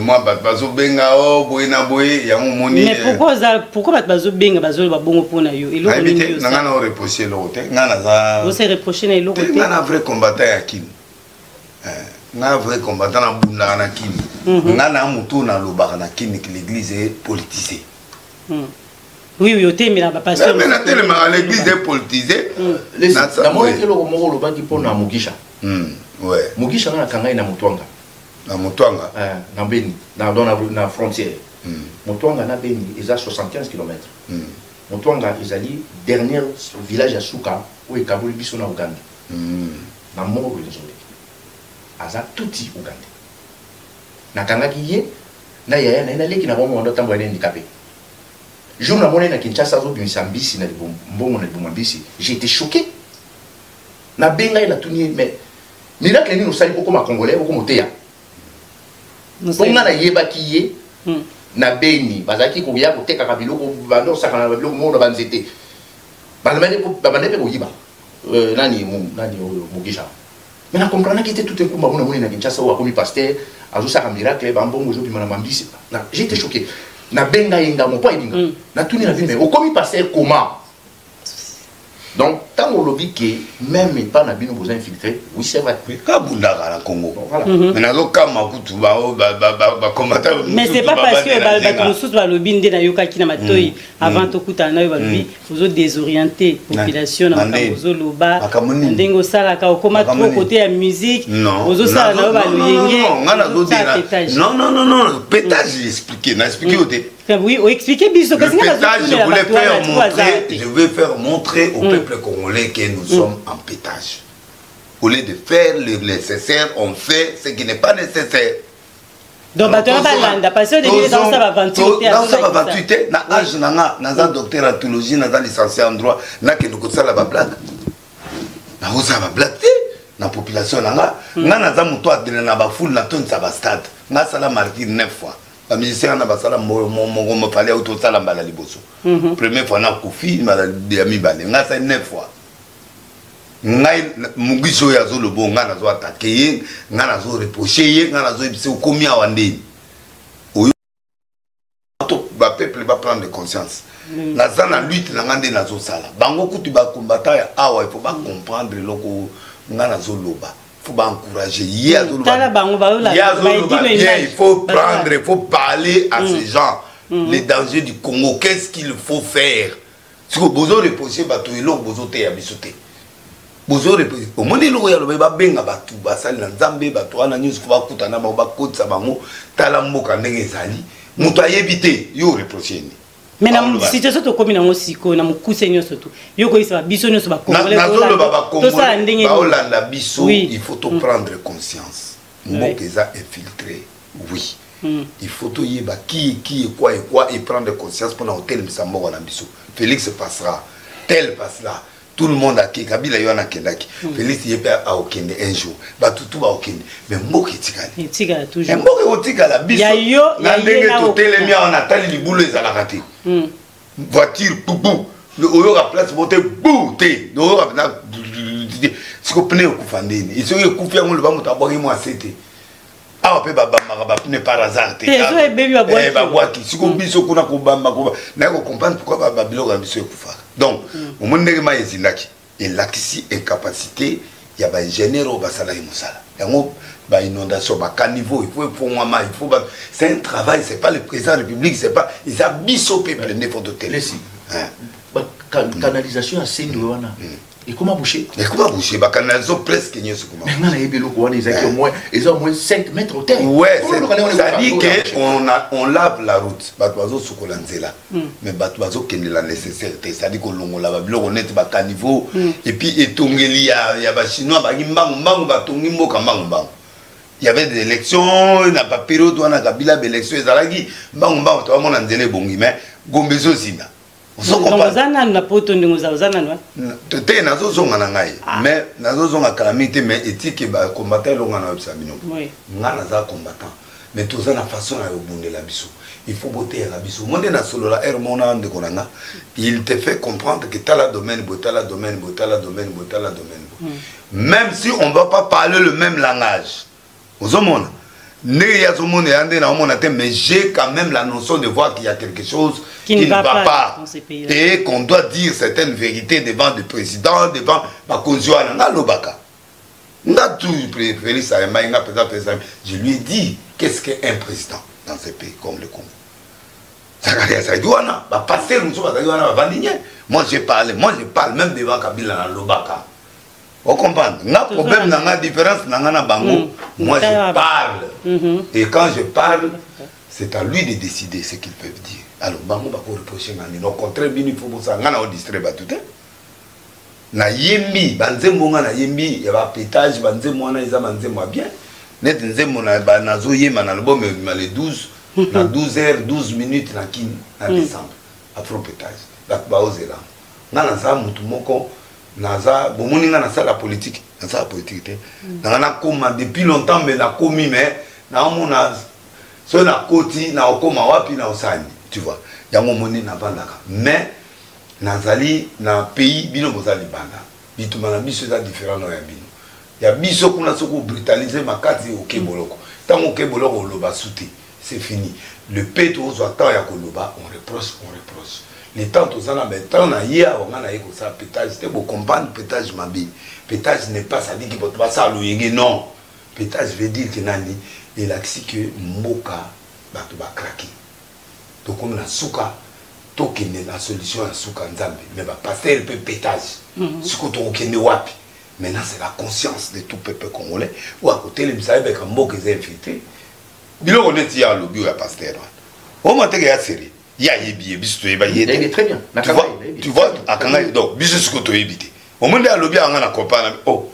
mwa bato bazobenga o boye na boye, yango omoni. Mais pourquoi oza, pourquoi bato bazobenga, bazoloba bongo mpona yo? Eloko nayebi nini te. yo Na nga na oreproche eloko te, nga naza ose reproche na eloko te. Te. Nga na vrai combattant ya Kini. Nga vrai combattant, nabundaka na Kini. Nga na motu oyo nalobaka na Kini que l'église est politisée. Oui, otemela bapasteur. Mais natelemaka, l'église est politisée. Namonaki eloko moko olobaki mpo na Mogisha. Ouais. Mogisha, nga nakanga ye na Motwanga. Na Motwanga. Na Beni, na frontière. Motwanga na Beni eza 75 km. Motwanga ezali dernier village ya suka oyo ekaboli biso na Uganda. Na moko Rwenzori aza tuti Uganda. Nakangaki ye na yaya na ye, naleki na bango, wanda ntambo ya handicapé. Jour namoni na Kinshasa azobimisa mbisi na mbongo na liboma mbisi, j'ai été choqué. Nabenga ye, natuni ye: mais miracle nini osali okoma Congolais, okoma oteya? Mpo nga nayebaki ye na Beni, bazalaki koya kotekaka biloko, banda osakana na biloko moko na banzete, babande mpe koyiba. Nani nani oyo Mogisha, mais na comprenaki te. Tout un coup bango namoni na Kinshasa oyo akomi pasteur, azosaka miracle, bambongo ezobima na mambisi. J'étais choqué. Nabenga ye ngambo mpo ayebi nga. Natuni na vi: mais okomi pasteur comment? Donc ntango olobi ke même epa na bino boza infiltré, oui, c'est vrai. Kabundaka na Congo. Voilà. Mais nazokama kutu bacombattant. Mais c'est pas parce que bato mosusu balobi nde nayokaki na matoi avant tokutana na yo, balobi ozo désorienter population na makambo ozoloba, na ndenge osalaka, okoma trop côté ya musique, ozosala na yo baloyenge. Nga nazodela, non, non, non, non, pétage, expliqué na expliqué yo te. Oui, oexpliqué biso. Le pétage, je voulais faire montrer au peuple congolais que nous sommes en pétage. Au lieu de faire le nécessaire, on fait ce qui n'est pas nécessaire. Donc bato wana balanda parce que début naosala baventure te. Naosala baventure te. Na age na nga, naza docteur en théologie, naza licencié en droit, nakende kosala bablague? Nakozala bablague te na population na nga. Nga naza moto adele na bafoule, natondisa bastade. Nga asala Martyr neuf fois. Bamusicien wana basala moko, mofali auti osala mbala liboso, première fois nakufi, mbala ya mibale. Nga asali neuf fois. Ngai Mugisi oyo azoloba, ngai nazo attaquer ye, ngai nazo reproche ye, ngai nazoyebisa: okomi awa ndeni oyo to bapeuple baprendre conscience. Naza na lutte na ngai nde nazosala. Bango kutu bacombattant ya awa, il faut bacomprendre eloko ngai nazoloba, faut baencourager ye. Tala bango. Ye azoloba bien, il faut prendre, il faut parler à ces gens les dangers du Congo, qu'est-ce qu'il faut faire. Siko bozo reproche bato eloko bozoteya biso te. Bozo omoni eloko ya loba, babenga bato basali na Nzambe, bato wana nyonso fo bakutana bango, bakotisa bango. Tala mboka ndenge ezali, moto ayebi te, yo reproche nini? Mais na situation tokomi nango sikoyo, na mokuse nyonso tu, yo koyisa biso nyonso. Nazoloba, tosala ndenge baolanda biso, il faut to prendre conscience, mboka eza infiltré, oui. Il faut toyeba qui est quoi et quoi et prendre conscience mpona kotelemisa mboka na biso. Félix passera, tel passera, tout le monde ake. Kabila ye wana akendaki, Félix ye mpe aokende un jour, bato tu baokende, mais mboka etikali. Etikala toujours. Mboka ekotikala. Biso na ndenge totelemi awa, natali libulu ezalaka te. Voiture pupu, oyoka place mo te, bu te, oyoka mpenza siko pneu ekufa ndeni. Soki ekufi yango, loba moto abwaki mwa se te. Awa mpe babambaka bapneu par hasard te, babwaki. Siko biso kuna kobamba, naye kocomprendre pourquoi babiloko ya biso ekufaka. Donc omoni ndenge mai ezindaki, elakisi incapacité ya baingénieur oyo basalaki mosala yango. Bainondation, bacaniveau, il faut efongwama, il faut, c'est un travail, c'est pas le président de la République, c'est pas, eza biso peuple nde faut totele. Canalisation ya Sendwe wana ekoma bouché. Ekoma bouché, bacanalisation presque nyonso ekoma. Mais nga nayebi eloko wana ezalaki au moins, eza au moins 5 mètres au terre. Ouais, c'est-à-dire que on lave la route, bato bazosukola nzela, mais bato bazokendela nécessaire te, c'est-à-dire kolongola babiloko neti bacaniveau. Et puis etongeli ya bachinois baki mbangu mbangu, batongi mboka mbangu mbangu. Il y avait des élections na bapériode wana Kabila, baélection ezalaki mbangu mbangu, tobamona nzela ebongi, mais Gombe ezozinda. Oza nanu na poto ndenge oza, oza nanu? Te, nazozonga na ngai, mais nazozonga kala mingi te. Mais etike bacombattant, elonga na oyebisa bino, nga naza combattant, mais toza na façon ya kobundela biso. Il faut boteyaka biso mo nde nasolola heure mona ndeko na nga, il te fait comprendre que tala domaine boye, tala domaine boye, tala domaine boye, tala domaine boye, même si on va pas parler le même langage. Ozomona ndenge ye azomona ya nde naomona te, mais j'ai quand même la notion de voir qu'il y a quelque chose qui ne va pas dans ce pays-là. Et qu'on doit dire certaines vérités devant le président, devant bakonzi wana. Nga alobaka, nga tu Félix ayambai nga président Félix, je lui ai dit: qu'est-ce qu'un président dans ce pays comme le Congo? Zakari azalaki wana, bapasteur mosusu bazalaki wana, bavandi nye. Moi j'ai parlé, moi je parle même devant Kabila, nalobaka. Ocomprendre nga problème na nga, différence na nga na bango, moi je parle, et quand je parle, c'est à lui de décider ce qu'ils peuvent dire. Alors bango bakoreproche nga nini? Au contraire, bino il faut bosala nga na odistraire bato te. Nayembi banzembo, nga nayembi ya bapétage. Banzembo wana eza banzembo ya bien, neti nzembo nazoyemba na album ebima le 12 na 12 heures 12 minutes na Kini na décembre, afropétage. Bato baozela nga. Naza motu moko, naza bomoni nga nasala politique, nasala politique te. Nanga nakóma depuis longtemps, mais nakomi, mais naomona soki nakoti, naokóma wapi, naosani, tu vois. Yango omoni navandaka, mais nazali na pays. Bino boza libanda, bitumba na biso eza différent na ya bino. Ya biso kuna, soki obrutalize makasi, oke boloko. Ntango oke boloko, oloba su te, c'est fini. Le pe tozwa temps ya koloba, on reproche, on reproche. Le temps toza na batemps na ye awa, nga na ye kosala pétage te. Bocomprendre pétage mabe. Pétage n'est pas ça dit que bato basala loyenge, non. Pétage veut dire que nani elakisi ke mboka bato bacraquer, tokomi na suka, tokende na solution ya suka, Nzambe. Mais bapasteur mpe pétage, sikoyo tokokende wapi? Maintenant, c'est la conscience de tout peuple congolais oyo akotelemisa, ayebeka mboka eza infiltré. Biloko neti ye alobi oyo ya pasteur wana, omwa teke ya sérieux, ye ayebi ye, biso toyeba ye te. Très bien. Tu vois, akanga ye. Donc biso sikoyo toyebi te. Omoi nde alobi anga na comprendre, oh,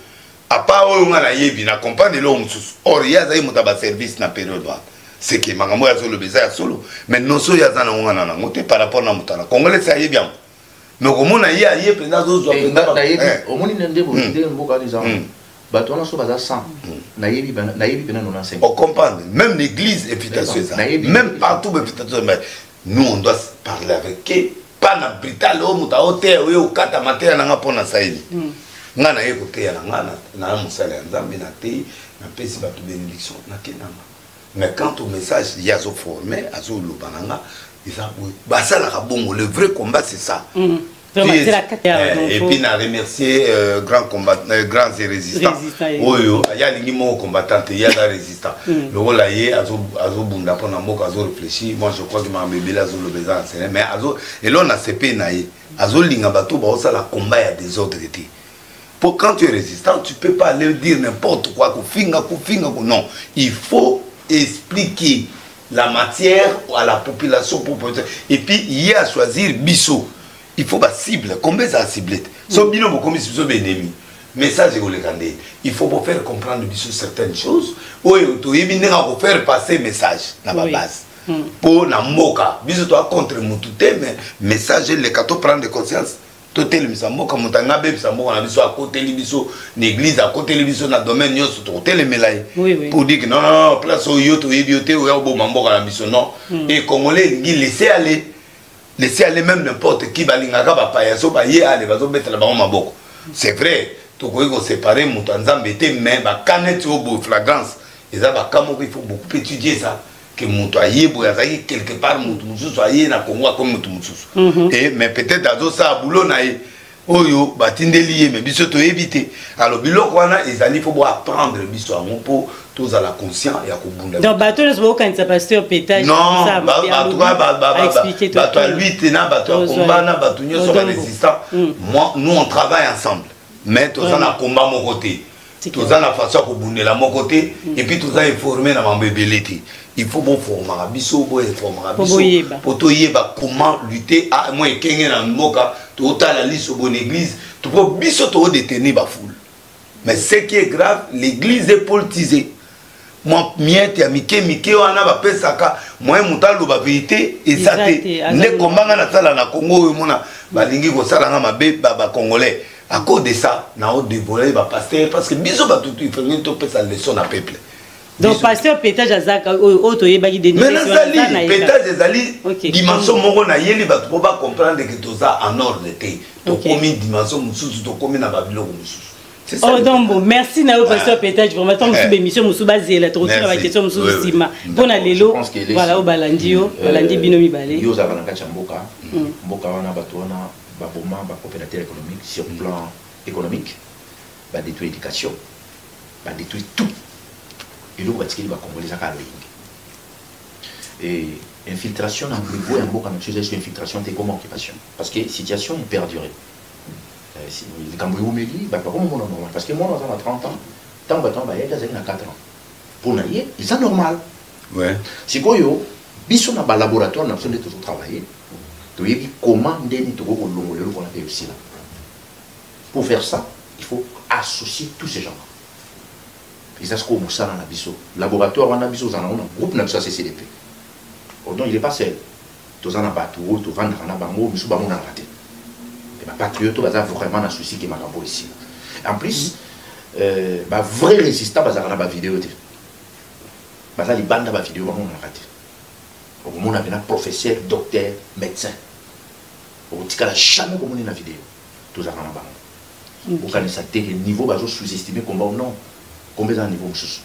apa oyo nga nayebi, na comprendre eloko mosusu. Or ye azali moto ya baservice na période wana, c'est que makambo oyo azoloba eza ya solo, mais noso oyo aza nango, nga na nango te par rapport na moto wana congolais. Se ayebi yango, mais okomona ye aye mpenza, azozwa mpenza. Omoni nde mboka wana eza, bato wana so baza 100, nayebi pena 95. Ocomprendre, même l'église, invitation eza même partout, invitation. Mais nous, on doit parler avec eux, pas na brutal oyo moto aoteya, oyo okata mateya nanga mpo na saini. Nga naye koteya na nga na mosala ya Nzambe, natei, napesi bato bénédiction, nake nanga. Mais quant au message ye azoforme, azoloba na nga, eza boye basalaka bongo. Le vrai combat, c'est ça. Et puis na remercier grand combat, grand résistant oyo ye alingi moko combattant te, ye aza résistant. Lokola ye azobunda mpo na mboka, azoréfléchir. Moi je crois que makambo ebele azoloba eza na sene, mais eloko na sepe na ye, azolinga bato baosala combat ya désordre te. Pour quand tu es résistant, tu peux pas aller dire n'importe quoi, kofinga, kofinga, non. Il faut expliquer la matière à la population pour et puis il y a à choisir biso. Il faut ba cible, combien ça ciblé? So bino bokomi biso benemi. Message ekoleka nde. Il faut pour faire comprendre biso certaines choses. Oyo toyebi ndenge ko faire passer message na ba base. Po na mboka, biso to contre mutu te, mais message eleka, to prendre conscience, totelemisa mboka. Moto anga abebisa mboka na biso, akoteli biso na église, akoteli biso na domaine nyonso, tokotelemela ye pour dire que non, non, non, place oyo yo toyebi yo te, oya oboma mboka na biso, non. Et congolais elingi laisser aller, laisser aller même n'importe qui. Balingaka bapaya, so baye ale bazobetela bango maboko. C'est vrai, tokoki koséparer moto ya Nzambe te, mais baka neti oyo boye, flagrance eza baka moko, il faut beaucoup étudier ça, que moto aye boye azalaki quelque part, moto mosusu aye na Congo, akomi moto mosusu. Et mais peut-être azosala boulot na ye oyo batindeli ye, mais biso toyebi te. Alors biloko wana ezali, faut boapprendre biso yango mpo tozala conscient ya kobunda. Donc bato nyonso bokokanisa pasteur pétage? Non, bato ya lutte na bato ya combat na bato nyonso barésistant, moi, nous on travaille ensemble, mais toza na combat moko te, toza na façon ya kobundela moko te, et puis toza informé na mambo ebele te. Il faut boformaka biso, boinformaka biso po toyeba comment lutter. Mwa ekenge na mboka, totala liso bonne église po biso toodétenir bafoule. Mais ce qui est grave, l'église est politisée. mwa miete ya mike mike wana bapesaka moyen moto aloba verité eza te. Nde komba nga nasala na Congo oyo, mona balingi kosala nga mabe bacongolais. À cause de ça, nao dévoile bapasteur, parce que biso bato ifengeli topesa leçon na peuple. Donc pasteur Pétage azaka oyo toyebaki. Mais nazali pétage, ezali dimension moko nayeli bato mpo bacomprendre ke toza en ordre te, tokomi dimension mosusu, tokomi na babiloko mosusu. Oh, donc bon, merci na yo, pasteur Pétage. Vraiment, ntango mosusu bémission mosusu bazela, tokotina baquestion mosusu nsima mpo na lelo. Voilà, oyo balandi yo, balandi bino mibale. Yo ozalaka na kati ya mboka. Mboka wana, bato wana baboma bacoopérateur économique. Sur plan économique, badétruit éducation, badétruit tout. Eloko batikeli bacongolais ezaka loyingi et infiltration na niveau ya mboka na biso. Eza infiltration te, ekoma occupation, parce que situation eperduré, likambo eumeli, bato bakomomona normal, parce que mwana aza na 30 ans, ntango bato wana bayaki azalaki na 4 ans, mpo na ye eza normal. Sikoyo biso na balaboratoire na biso nde tozotravaille, toyebi comment ndeni tokoki kolongola eloko wana mpe esila. Pour faire ça, il faut associer tous ces gens. Eza sikoyo mosala na biso, laboratoire wana biso ozala nango na groupe na biso ya CCDP. Oh, donc il est pas seul. Toza na bato oyo tovandaka na bango, misu bamonanaka te, bapatriote oyo baza vraiment na souci ke makambo esila. En plus, bavrai résistant bazalaka na bavideo te, baza libanda, bavideo bamonanaka te. Okomona mpena professeur, docteur, médecin, okotikala jamais komoni na video. Tozalaka na bango. Okanisa te ke niveau bazo sous-estimer combat. Non, combat eza na niveau mosusu.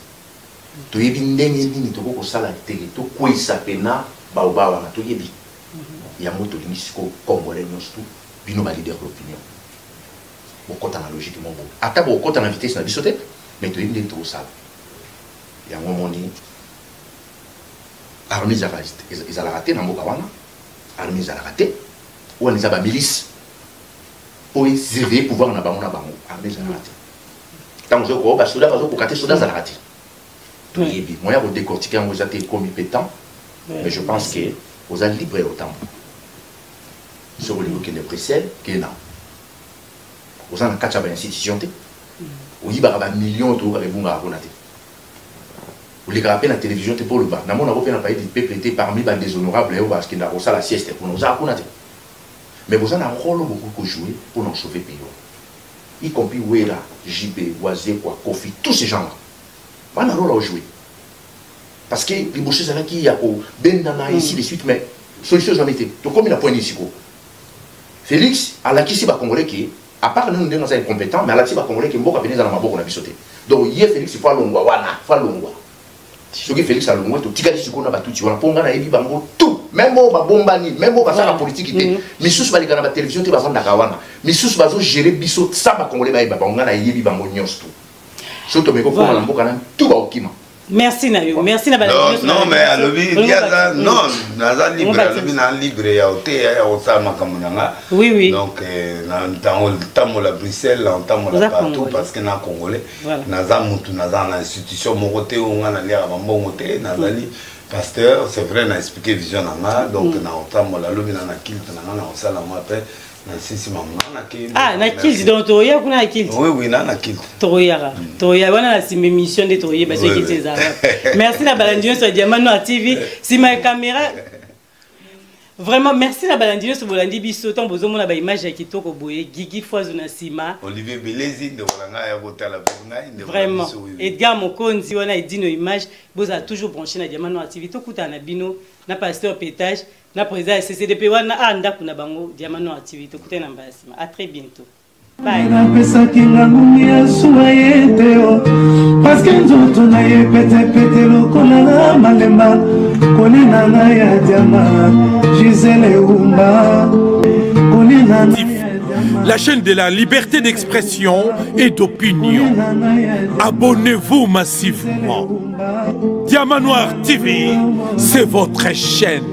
Toyebi ndenge nini tokoki kosala teke tokweyisa pena baoba wana, toyebi yango. Tolingi sikoyo congolais nyonso tu, bino baleader d'opinion, bokɔta na logique moko boye. Ata bokɔta na vitesse na biso te, mais toyebi ndenge tokosala yango. Omoni, armée ezalaka te na mboka wana, armée ezalaka te wana, eza bamilice oyo esurveille pouvoir na bango na bango. Armée ezalaka te. Ntango ozokoka basoda bazokoka te, soda azalaka te. Toyebi moyen ya kodécortiquer yango eza te, ekomi mpe temps. Mais je pense que oza libre ya kotambola. Soki olingi okende Bruxelles, kende. Oza na kati ya bainstitution te, oyibaka bamillion, toyokaka ebungaka kuna te. Olekaka mpe na télévision te mpo oloba. Namonako mpe na Palais du Peuple te parmi badéshonorable oyo bakendaka kosala sieste kuna. Ozala kuna te, mais boza na rôle bokoki kojouer mpona kosauver pays wana, y compris Wera, JB, Wazekwa, Kofi, tous ces gens là bana rôle à jouer, parce que liboso ezalaki ya kobendana, ainsi de suite, mais solution ezwami te. Tokomi na point nini sikoyo? Félix alakisi bacongolais ke, à part nanu ndenge aza incompétent, mais alakisi bacongolais ke mboka pene eza na maboko na biso te. Donc ye Félix fo alongwa wana, fo alongwa. Soki Félix alongwe, totikali sikoyo na batuti wana, mpo nga nayebi bango tout, même oyo babombani, même oyo basalaka politiki te, misusu baleka na batelevizio te, bavandaka wana, misusu bazogere biso sa bacongolais bayeba bango. Nga nayebi bango nyonso tout. Soki tomeki kokoma na mboka na tout, baokima. Merci na yo, merci na. Non, mais alobi diaza non, naza libre. Alobi na libre ya oteya, ya kosala makambo na nga. Oui. Donc ntango Bruxelles, ntambola partout, parce que na congolais naza mutu, naza na institution moko te oyo nga naliaka bambongo te. Nazali pasteur, c'est vrai, na expliqué vision na nga. Donc na otambola, alobi na culte na nga, na kosala ngo. Après nasisi mama. Ah, na culte, donc toya kuna na culte. Oui, na culte. Toyaka, toya wana na nsima émission nde toyeba soki culte ezalaka. Merci na balandi nyonso ya Diamant Noir TV. Nsima ya caméra, vraiment merci na balandi nyonso bolandi biso. Ntango bozomona baimage ya kitoko boye, Gigi Foizo na nsima. Olivier Belezi, ndeko na ngai ya kotala mpe ngai. Vraiment, Edgar Mokonzi wana, edino image. Bozala toujours branché na Diamant Noir TV. Tokutana na bino na pasteur Pétage, na président ya CCDP wana, a ndako na bango Diamant Noir TV. Tokutana na mbala nsima, à très bientôt. Napesaki nga ngungi ya suwa ye te o, parce que nzoto na ye petepete lokola na malemba. Kolina ngai ya diama, Gisele Umba, kolina. La chaîne de la liberté d'expression et d'opinion. Abonnez-vous massivement. Diamant Noir TV, c'est votre chaîne.